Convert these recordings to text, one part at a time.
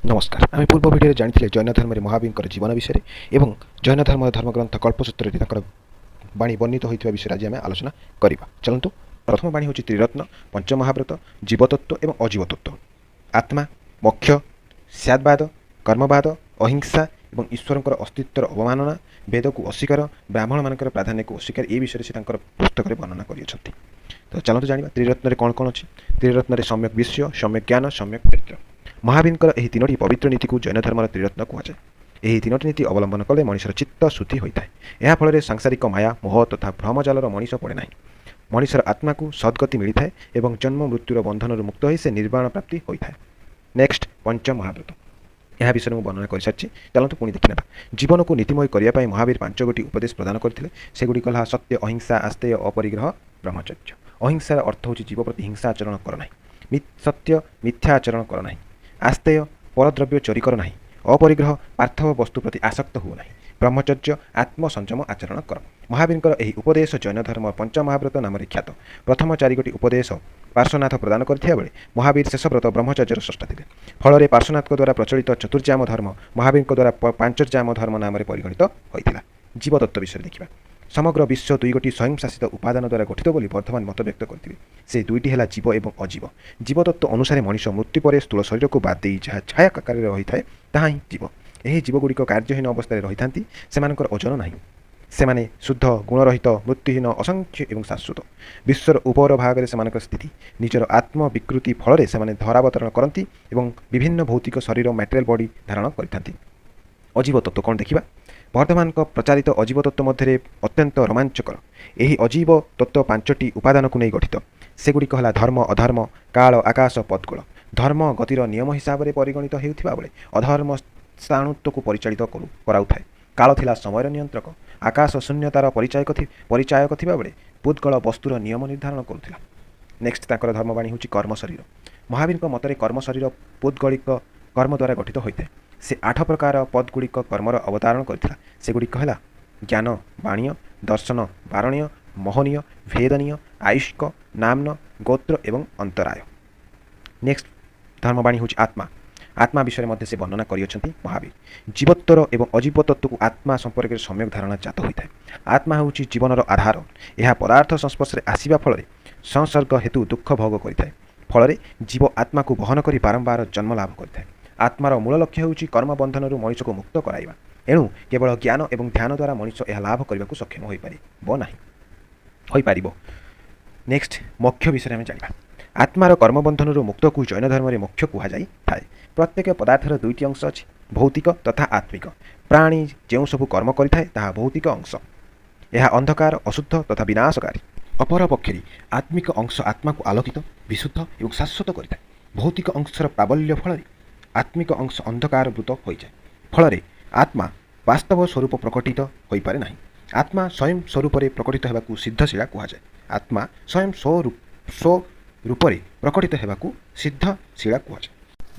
ନମସ୍କାର। ଆମେ ପୂର୍ବ ଭିଡ଼ିଓରେ ଜାଣିଥିଲେ ଜୈନ ଧର୍ମରେ ମହାବୀରଙ୍କର ଜୀବନ ବିଷୟରେ ଏବଂ ଜୈନ ଧର୍ମର ଧର୍ମଗ୍ରନ୍ଥ କଳ୍ପସୂତ୍ରରେ ତାଙ୍କର ବାଣୀ ବର୍ଣ୍ଣିତ ହୋଇଥିବା ବିଷୟରେ ଆଜି ଆମେ ଆଲୋଚନା କରିବା। ଚାଲନ୍ତୁ। ପ୍ରଥମ ବାଣୀ ହେଉଛି ତ୍ରିରତ୍ନ, ପଞ୍ଚମହାବ୍ରତ, ଜୀବତତ୍ତ୍ୱ ଏବଂ ଅଜୀବତତ୍ତ୍ୱ, ଆତ୍ମା, ମୋକ୍ଷ, ସ୍ୟାଦବାଦ, କର୍ମବାଦ, ଅହିଂସା ଏବଂ ଈଶ୍ୱରଙ୍କର ଅସ୍ତିତ୍ୱର ଅବମାନନା, ବେଦକୁ ଅସ୍ୱୀକାର, ବ୍ରାହ୍ମଣମାନଙ୍କର ପ୍ରାଧାନ୍ୟକୁ ଅସ୍ୱୀକାର, ଏ ବିଷୟରେ ସେ ତାଙ୍କର ପୁସ୍ତକରେ ବର୍ଣ୍ଣନା କରିଅଛନ୍ତି। ତ ଚାଲନ୍ତୁ ଜାଣିବା ତ୍ରିରତ୍ନରେ କ'ଣ କ'ଣ ଅଛି। ତ୍ରିରତ୍ନରେ ସମ୍ୟକ ବିଷୟ, ସମ୍ୟକ ଜ୍ଞାନ, ସମ୍ୟକ ଚରିତ୍ର। ମହାବୀରଙ୍କର ଏହି ତିନୋଟି ପବିତ୍ର ନୀତିକୁ ଜୈନ ଧର୍ମର ତ୍ରିରତ୍ନ କୁହାଯାଏ। ଏହି ତିନୋଟି ନୀତି ଅବଲମ୍ବନ କଲେ ମଣିଷର ଚିତ୍ତ ଶୁଦ୍ଧି ହୋଇଥାଏ। ଏହା ଫଳରେ ସାଂସାରିକ ମାୟା, ମୋହ ତଥା ଭ୍ରମଜାଲର ମଣିଷ ପଡ଼େ ନାହିଁ। ମଣିଷର ଆତ୍ମାକୁ ସଦ୍ଗତି ମିଳିଥାଏ ଏବଂ ଜନ୍ମ ମୃତ୍ୟୁର ବନ୍ଧନରୁ ମୁକ୍ତ ହୋଇ ସେ ନିର୍ବାଣ ପ୍ରାପ୍ତି ହୋଇଥାଏ। ନେକ୍ସଟ, ପଞ୍ଚ ମହାବ୍ରତ। ଏହା ବିଷୟରେ ମୁଁ ବର୍ଣ୍ଣନା କରିସାରିଛି। ଚାଲନ୍ତୁ ପୁଣି ଦେଖିନେବା। ଜୀବନକୁ ନୀତିମୟ କରିବା ପାଇଁ ମହାବୀର ପାଞ୍ଚ ଗୋଟି ଉପଦେଶ ପ୍ରଦାନ କରିଥିଲେ। ସେଗୁଡ଼ିକ ହେଲା ସତ୍ୟ, ଅହିଂସା, ଆସ୍ତେୟ, ଅପରିଗ୍ରହ, ବ୍ରହ୍ମଚର୍ଯ୍ୟ। ଅହିଂସାର ଅର୍ଥ ହେଉଛି ଜୀବ ପ୍ରତି ହିଂସା ଆଚରଣ କର ନାହିଁ। ସତ୍ୟ, ମିଥ୍ୟା ଆଚରଣ କର ନାହିଁ। ଆସ୍ତେୟ, ପରଦ୍ରବ୍ୟ ଚୋରି କର ନାହିଁ। ଅପରିଗ୍ରହ, ପାର୍ଥିବ ବସ୍ତୁ ପ୍ରତି ଆସକ୍ତ ହୁଅ ନାହିଁ। ବ୍ରହ୍ମଚର୍ଯ୍ୟ, ଆତ୍ମସଂଯମ ଆଚରଣ କର। ମହାବୀରଙ୍କର ଏହି ଉପଦେଶ ଜୈନ ଧର୍ମ ପଞ୍ଚମହାବ୍ରତ ନାମରେ ଖ୍ୟାତ। ପ୍ରଥମ ଚାରିଗୋଟି ଉପଦେଶ ପାର୍ଶ୍ୱନାଥ ପ୍ରଦାନ କରିଥିବା ବେଳେ ମହାବୀର ଶେଷ ବ୍ରତ ବ୍ରହ୍ମଚର୍ଯ୍ୟର ସ୍ରଷ୍ଟା ଥିଲେ। ଫଳରେ ପାର୍ଶ୍ୱନାଥଙ୍କ ଦ୍ୱାରା ପ୍ରଚଳିତ ଚତୁର୍ଯାମ ଧର୍ମ ମହାବୀରଙ୍କ ଦ୍ୱାରା ପାଞ୍ଚଯାମ ଧର୍ମ ନାମରେ ପରିଗଣିତ ହୋଇଥିଲା। ଜୀବତତ୍ତ୍ୱ ବିଷୟରେ ଦେଖିବା। ସମଗ୍ର ବିଶ୍ୱ ଦୁଇଗୋଟି ସ୍ୱୟଂଶାସିତ ଉପାଦାନ ଦ୍ୱାରା ଗଠିତ ବୋଲି ବର୍ଦ୍ଧମାନ ମତ ବ୍ୟକ୍ତ କରିଥିଲେ। ସେ ଦୁଇଟି ହେଲା ଜୀବ ଏବଂ ଅଜୀବ। ଜୀବତତ୍ତ୍ୱ ଅନୁସାରେ ମଣିଷ ମୃତ୍ୟୁ ପରେ ସ୍ଥୂଳ ଶରୀରକୁ ବାଦ ଦେଇ ଯାହା ଛାୟା ଆକାରରେ ରହିଥାଏ, ତାହା ହିଁ ଜୀବ। ଏହି ଜୀବଗୁଡ଼ିକ କାର୍ଯ୍ୟହୀନ ଅବସ୍ଥାରେ ରହିଥାନ୍ତି। ସେମାନଙ୍କର ଓଜନ ନାହିଁ। ସେମାନେ ଶୁଦ୍ଧ, ଗୁଣରହିତ, ମୃତ୍ୟୁହୀନ, ଅସଂଖ୍ୟ ଏବଂ ଶାଶ୍ୱତ। ବିଶ୍ୱର ଉପର ଭାଗରେ ସେମାନଙ୍କର ସ୍ଥିତି। ନିଜର ଆତ୍ମବିକୃତି ଫଳରେ ସେମାନେ ଧରାବତରଣ କରନ୍ତି ଏବଂ ବିଭିନ୍ନ ଭୌତିକ ଶରୀର, ମ୍ୟାଟେରିଆଲ ବଡି ଧାରଣ କରିଥାନ୍ତି। ଅଜୀବ ତତ୍ତ୍ୱ କ'ଣ ଦେଖିବା। ବର୍ଦ୍ଧମାନଙ୍କ ପ୍ରଚାରିତ ଅଜୀବ ତତ୍ତ୍ୱ ମଧ୍ୟରେ ଅତ୍ୟନ୍ତ ରୋମାଞ୍ଚକର। ଏହି ଅଜୀବ ତତ୍ତ୍ୱ ପାଞ୍ଚଟି ଉପାଦାନକୁ ନେଇ ଗଠିତ। ସେଗୁଡ଼ିକ ହେଲା ଧର୍ମ, ଅଧର୍ମ, କାଳ, ଆକାଶ, ପଦ୍ଗୋଳ। ଧର୍ମ ଗତିର ନିୟମ ହିସାବରେ ପରିଗଣିତ ହେଉଥିବା ବେଳେ ଅଧର୍ମ ସ୍ଥାଣୁତ୍ୱକୁ ପରିଚାଳିତ କରାଉଥାଏ। କାଳ ଥିଲା ସମୟର ନିୟନ୍ତ୍ରକ। ଆକାଶ ଶୂନ୍ୟତାର ପରିଚାୟକ ଥିବାବେଳେ ପୁଦ୍ଗଳ ବସ୍ତୁର ନିୟମ ନିର୍ଦ୍ଧାରଣ କରୁଥିଲା। ନେକ୍ସଟ, ତାଙ୍କର ଧର୍ମବାଣୀ ହେଉଛି କର୍ମ ଶରୀର। ମହାବୀରଙ୍କ ମତରେ କର୍ମ ଶରୀର ପୌଦ୍ଗଳିକ କର୍ମ ଦ୍ୱାରା ଗଠିତ ହୋଇଥାଏ। ସେ ଆଠ ପ୍ରକାର ପଦଗୁଡ଼ିକ କର୍ମର ଅବତାରଣ କରିଥିଲା। ସେଗୁଡ଼ିକ ହେଲା ଜ୍ଞାନ ବାଣୀୟ, ଦର୍ଶନ ବାରଣୀୟ, ମୋହନୀୟ, ଭେଦନୀୟ, ଆୟୁଷ୍କ, ନାମ୍ନ, ଗୋତ୍ର ଏବଂ ଅନ୍ତରାୟ। ନେକ୍ସଟ ଧର୍ମବାଣୀ ହେଉଛି ଆତ୍ମା। ଆତ୍ମା ବିଷୟରେ ମଧ୍ୟ ସେ ବର୍ଣ୍ଣନା କରିଅଛନ୍ତି ମହାବୀର। ଜୀବତ୍ୱର ଏବଂ ଅଜୀବ ତତ୍ତ୍ୱକୁ ଆତ୍ମା ସମ୍ପର୍କରେ ସମ୍ୟକ ଧାରଣା ଜାତ ହୋଇଥାଏ। ଆତ୍ମା ହେଉଛି ଜୀବନର ଆଧାର। ଏହା ପଦାର୍ଥ ସଂସ୍ପର୍ଶରେ ଆସିବା ଫଳରେ ସଂସର୍ଗ ହେତୁ ଦୁଃଖ ଭୋଗ କରିଥାଏ। ଫଳରେ ଜୀବ ଆତ୍ମାକୁ ବହନ କରି ବାରମ୍ବାର ଜନ୍ମ ଲାଭ କରିଥାଏ। ଆତ୍ମାର ମୂଳ ଲକ୍ଷ୍ୟ ହେଉଛି କର୍ମବନ୍ଧନରୁ ମଣିଷକୁ ମୁକ୍ତ କରାଇବା। ଏଣୁ କେବଳ ଜ୍ଞାନ ଏବଂ ଧ୍ୟାନ ଦ୍ୱାରା ମଣିଷ ଏହା ଲାଭ କରିବାକୁ ସକ୍ଷମ ହୋଇପାରିବ ନାହିଁ, ହୋଇପାରିବ। ନେକ୍ସଟ, ମୋକ୍ଷ ବିଷୟରେ ଆମେ ଜାଣିବା। ଆତ୍ମାର କର୍ମବନ୍ଧନରୁ ମୁକ୍ତକୁ ଜୈନ ଧର୍ମରେ ମୋକ୍ଷ କୁହାଯାଇଥାଏ। ପ୍ରତ୍ୟେକ ପଦାର୍ଥର ଦୁଇଟି ଅଂଶ ଅଛି, ଭୌତିକ ତଥା ଆତ୍ମିକ। ପ୍ରାଣୀ ଯେଉଁ ସବୁ କର୍ମ କରିଥାଏ, ତାହା ଭୌତିକ ଅଂଶ। ଏହା ଅନ୍ଧକାର, ଅଶୁଦ୍ଧ ତଥା ବିନାଶକାରୀ। ଅପରପକ୍ଷରେ ଆତ୍ମିକ ଅଂଶ ଆତ୍ମାକୁ ଆଲୋକିତ, ବିଶୁଦ୍ଧ ଏବଂ ଶାଶ୍ୱତ କରିଥାଏ। ଭୌତିକ ଅଂଶର ପ୍ରାବଲ୍ୟ ଫଳରେ ଆତ୍ମିକ ଅଂଶ ଅନ୍ଧକାରବୃତ ହୋଇଯାଏ। ଫଳରେ ଆତ୍ମା ବାସ୍ତବ ସ୍ୱରୂପ ପ୍ରକଟିତ ହୋଇପାରେ ନାହିଁ। ଆତ୍ମା ସ୍ୱୟଂ ସ୍ୱରୂପରେ ପ୍ରକଟିତ ହେବାକୁ ସିଦ୍ଧଶିଳା କୁହାଯାଏ। ଆତ୍ମା ସ୍ୱୟଂ ସ୍ୱ ରୂପରେ ପ୍ରକଟିତ ହେବାକୁ ସିଦ୍ଧଶିଳା କୁହାଯାଏ।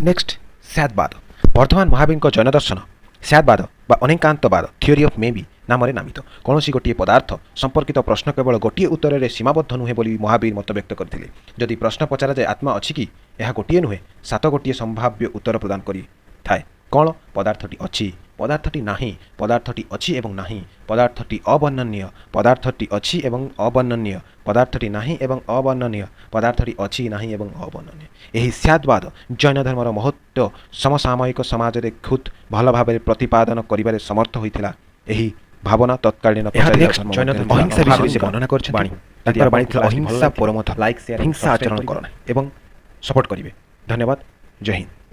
ନେକ୍ସଟ, ସ୍ୟାଦବାଦ। ବର୍ଦ୍ଧମାନ ମହାବୀରଙ୍କ ଜୈନ ଦର୍ଶନ ସ୍ୟାଦବାଦ ବା ଅନେକାନ୍ତବାଦ, ଥିଓରି ଅଫ୍ ମେ ବି ନାମରେ ନାମିତ। କୌଣସି ଗୋଟିଏ ପଦାର୍ଥ ସମ୍ପର୍କିତ ପ୍ରଶ୍ନ କେବଳ ଗୋଟିଏ ଉତ୍ତରରେ ସୀମାବଦ୍ଧ ନୁହେଁ ବୋଲି ମହାବୀର ମତବ୍ୟକ୍ତ କରିଥିଲେ। ଯଦି ପ୍ରଶ୍ନ ପଚରାଯାଏ, ଆତ୍ମା ଅଛି କି? ଏହା ଗୋଟିଏ ନୁହେଁ, ସାତ ଗୋଟିଏ ସମ୍ଭାବ୍ୟ ଉତ୍ତର ପ୍ରଦାନ କରିଥାଏ। କ'ଣ? ପଦାର୍ଥଟି ଅଛି, ପଦାର୍ଥଟି ନାହିଁ, ପଦାର୍ଥଟି ଅଛି ଏବଂ ନାହିଁ, ପଦାର୍ଥଟି ଅବର୍ଣ୍ଣନୀୟ, ପଦାର୍ଥଟି ଅଛି ଏବଂ ଅବର୍ଣ୍ଣନୀୟ, ପଦାର୍ଥଟି ନାହିଁ ଏବଂ ଅବର୍ଣ୍ଣନୀୟ, ପଦାର୍ଥଟି ଅଛି, ନାହିଁ ଏବଂ ଅବର୍ଣ୍ଣନୀୟ। ଏହି ସ୍ୟାଦବାଦ ଜୈନ ଧର୍ମର ମହତ୍ତ୍ୱ ସମସାମୟିକ ସମାଜରେ ଖୁବ୍ ଭଲ ଭାବରେ ପ୍ରତିପାଦନ କରିବାରେ ସମର୍ଥ ହୋଇଥିଲା। ଏହି ଭାବନା ତତ୍କାଳୀନ ଏହା ପ୍ରଚାରିତ ନେକ୍ସଟ ଧର୍ମ ଜୈନ ମଧ୍ୟରେ ଧର୍ମ ଥିଲା। ଅହିଂସା ବିଷୟରେ ସେ ମହାବୀରଙ୍କର ବର୍ଣ୍ଣନା କରିଛନ୍ତି। ବାଣୀ ତାଙ୍କର ଯଦି ବାଣୀ ଥିଲା ଆପଣଙ୍କୁ କ୍ଲାସଟି ଭଲ ଅହିଂସା ଲାଗିଥାଏ, ପରମ ଧର୍ମ। ଲାଇକ୍, ସେୟାର, ହିଂସା ସବସ୍କ୍ରାଇବ୍ ଆଚରଣ କରିବେ କର ନାହିଁ। ଏବଂ ସପୋର୍ଟ କରିବେ। ଧନ୍ୟବାଦ, ଜୟ ହିନ୍ଦ।